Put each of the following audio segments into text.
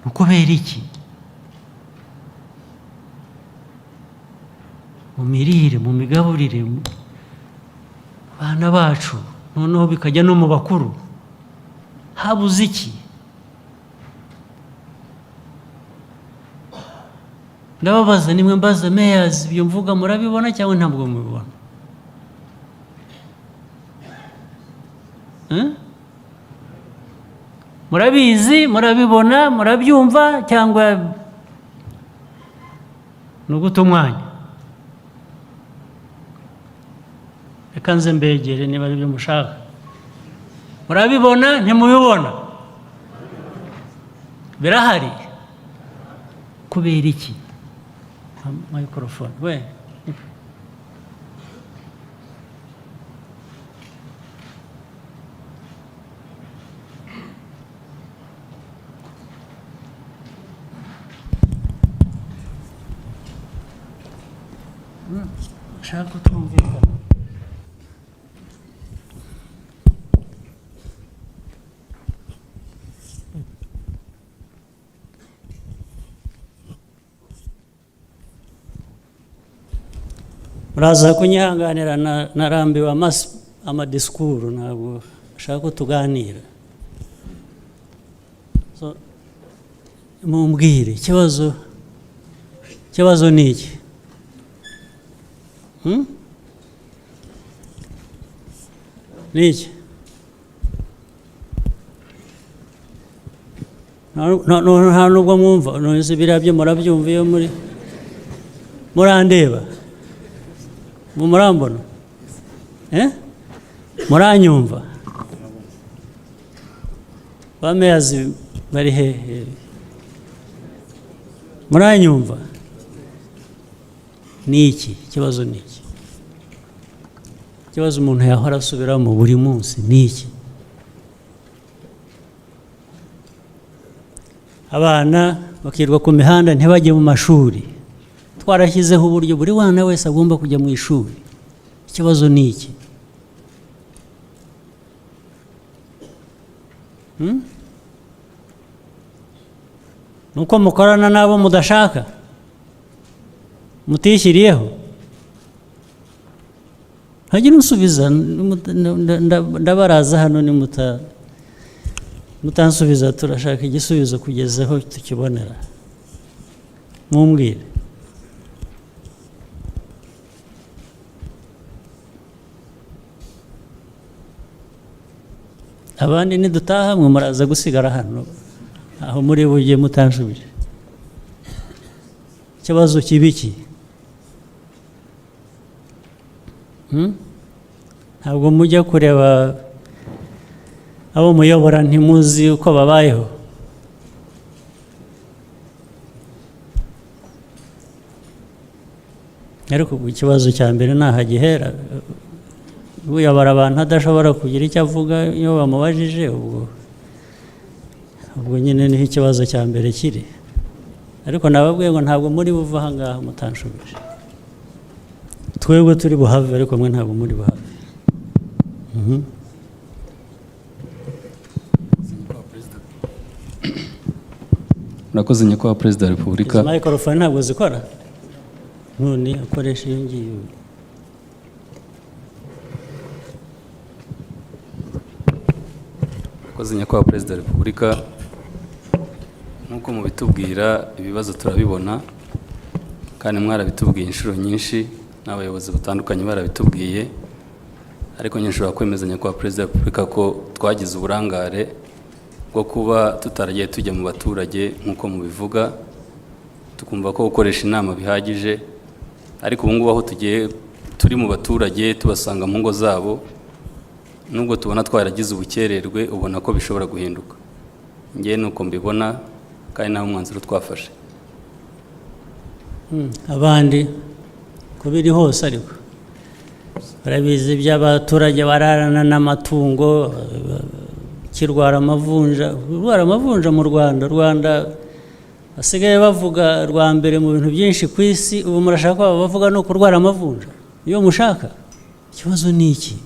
Ukubera iki? Mu mirire, mu migaburire, abana bacu, noneho bikajya no mu bakuru, habuze iki? Ndababaza, nimwe mbaza, mayors, ibyo mvuga murabibona cyangwa ntabwo mubibona? Eh? Murabizi, murabibona, murabyumva, cyangwa ni uguta umwanya? Reka nze mbegere niba ari byo mushaka. Murabibona, ntimubibona? Birahari. Kubera iki? Microphone we. Ushaka ko twumvikana. Muraza kunyihanganira, narambiwe amadisikuru, ntabwo nshaka ko tuganira. So, mumbwire ikibazo. Ikibazo ni iki? Hmm? Ni iki? Nta nubwo mwumva? None biriya byo murabyumva iyo muri murandeba? Mu murambona? Eh? Muranyumva? Ba mayors bari hehe? Muranyumva? Ni iki ikibazo? Ni iki ikibazo umuntu yahora asubiramo buri munsi? Ni iki? Abana bakirwa ku mihanda, ntibajye mu mashuri. Twarashyizeho uburyo buri mwana wese agomba kujya mu ishuri. Ikibazo ni iki? Hmm? Ni uko mukorana n'abo mudashaka, mutishyiriyeho? Ntagira unsubiza. Ndabaraza hano nimuta mutansubiza. Turashaka igisubizo kugeza aho tukibonera. Mumbwire. Abandi nidutaha, mwe muraza gusigara hano aho muri bujye mutanshubije. Ikibazo kiba iki? Hmm? Ntabwo mujya kureba abo muyobora? Ntimuzi uko babayeho? Ariko ubu ikibazo cya mbere ni aha gihera. Uyobora abantu adashobora kugira icyo avuga iyo bamubajije, ubwo nyine niho ikibazo cya mbere kiri. Ariko nababwiye ngo ntabwo muri buve aha ngaha mutanshubije. Twebwe turi buhave, ariko mwe ntabwo muri buhave. Murakoze, Nyakubahwa Perezida wa Repubulika. Izi microphone ntabwo zikora, none akoresha iyo ngiyo. Murakoze, Nyakubahwa Perezida wa Repubulika. Nk'uko mubitubwira, ibibazo turabibona kandi mwarabitubwiye inshuro nyinshi, n'abayobozi batandukanye barabitubwiye. Ariko nyine nshobora kwemeza, Nyakubahwa Perezida wa Repubulika, ko twagize uburangare bwo kuba tutaragiye tujya mu baturage nk'uko mubivuga, tukumva ko gukoresha inama bihagije. Ariko ubu ngubu aho tugiye turi mu baturage, tubasanga mu ngo zabo, nubwo tubona twaragize ubukererwe, ubona ko bishobora guhinduka. Ngewe ni uko mbibona, kandi nawe umwanzuro twafashe. Abandi ko biri hose, ariko barabizi, iby'abaturage bararana n'amatungo, kirwara amavunja, kurwara amavunja mu Rwanda, Rwanda basigaye bavuga rwa mbere mu bintu byinshi ku isi. Ubu murashaka ko bavuga no kurwara amavunja? Iyo mushaka, ikibazo ni iki?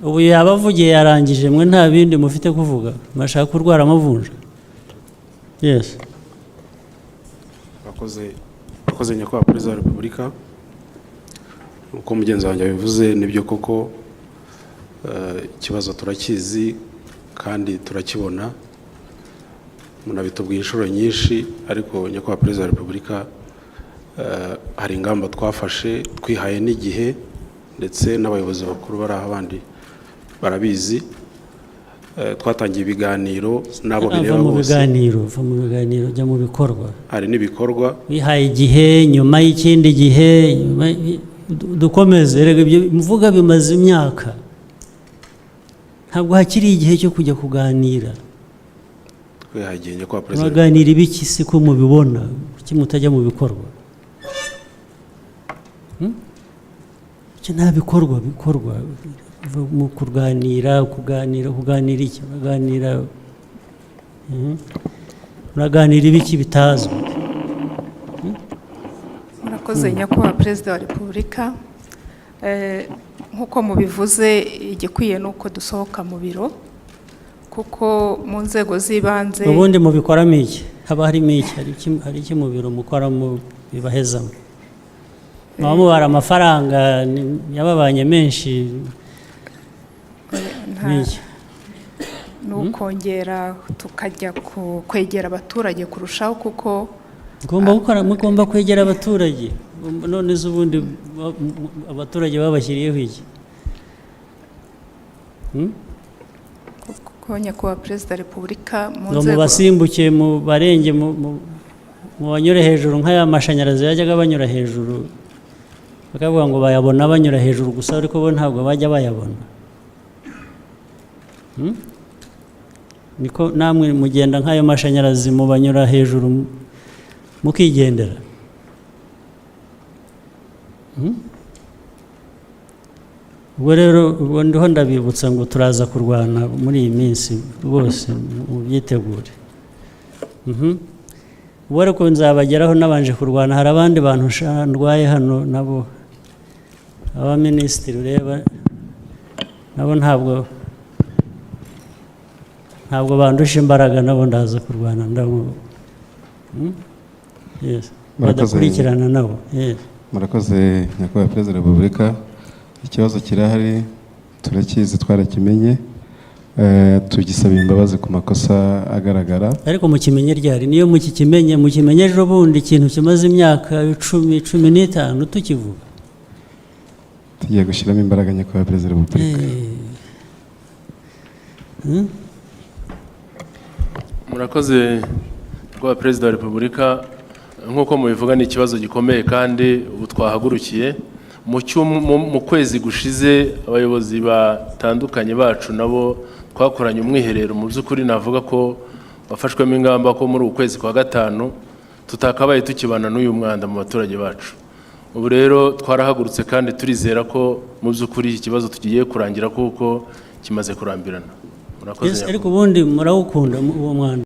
Ubu yabavugiye yarangije, mwe nta bindi mufite kuvuga? Murashaka kurwara amavunja? Yes. Abakoze, Nyakubahwa Perezida wa Repubulika. Uko mugenzi wanjye abivuze, nibyo koko, ikibazo turakizi kandi turakibona, munabitubwiye inshuro nyinshi. Ariko Nyakubahwa Perezida wa Repubulika, hari ingamba twafashe, twihaye n'igihe, ndetse n'abayobozi bakuru bari aho abandi barabizi. Twatangiye ibiganiro n'abo Va bireba mu bose. biganiro, va mu biganiro, jya mu bikorwa. Hari n'ibikorwa. Wihaye igihe, nyuma y'ikindi gihe, dukomeze. Erega ibyo mvuga bimaze imyaka, ntabwo hakiri igihe cyo kujya kuganira. Twihaye igihe, Nyakubahwa Perezida. Muraganira ibiki si ko mubibona? Kuki mutajya mu bikorwa? Icyo nta bikorwa bikorwa. Va mu kuganira, kuganira, kuganira iki? Muraganira, Muraganira ibiki bitazwi? Murakoze, Nyakubahwa Perezida wa Repubulika. Nk'uko mubivuze, igikwiye ni uko dusohoka mu biro, kuko mu nzego z'ibanze Ubundi mubikoramo iki? Haba harimo iki? Hari iki mu biro mukoramo bibahezamo? Muba mubara amafaranga yababanye menshi? N'iki? Ni ukongera tukajya kwegera abaturage kurushaho, kuko Mugomba gukora, mugomba kwegera abaturage. None se ubundi abaturage babashyiriyeho iki? Kuko Nyakubahwa Perezida wa Repubulika, mu Ngo nzego mubasimbuke, mu barenge, mu banyure hejuru nk'aya mashanyarazi yajyaga banyura hejuru, bakavuga ngo bayabona banyura hejuru gusa, ariko bo ntabwo bajya bayabona. Niko namwe mugenda nk'ayo mashanyarazi, mubanyura hejuru mukigendera. Ubwo rero, ubwo ndiho ndabibutsa ngo turaza kurwana muri iyi minsi rwose, mubyitegure. Ubwo ariko nzabageraho nabanje kurwana. Hari abandi bantu ndwaye hano nabo, abaminisitiri ureba nabo ntabwo bandusha imbaraga, nabo ndaza kurwana ndabo. Yes. Murakoze. Badakurikirana nabo. Yes. Murakoze, Nyakubahwa Perezida wa Repubulika. Ikibazo kirahari, turakizi, twarakimenye. Tugisaba imbabazi ku makosa agaragara. Ariko mukimenye ryari? Niyo mukikimenye, mukimenye ejo bundi, ikintu kimaze imyaka 10, 15 tukivuga. Tugiye gushyiramo imbaraga, Nyakubahwa Perezida wa Repubulika. Murakoze, Nyakubahwa Perezida wa Repubulika. Nk'uko mubivuga, ni ikibazo gikomeye kandi ubu twahagurukiye. Mu kwezi gushize, abayobozi batandukanye bacu nabo twakoranye umwiherero. Mu by'ukuri navuga ko wafashwemo ingamba ko muri uku kwezi kwa gatanu tutakabaye tukibana n'uyu mwanda mu baturage bacu. Ubu rero twarahagurutse kandi turizera ko mu by'ukuri iki kibazo tugiye kurangira, kuko kimaze kurambirana. Murakoze. Yes, ariko ubundi murawukunda uwo mwanda?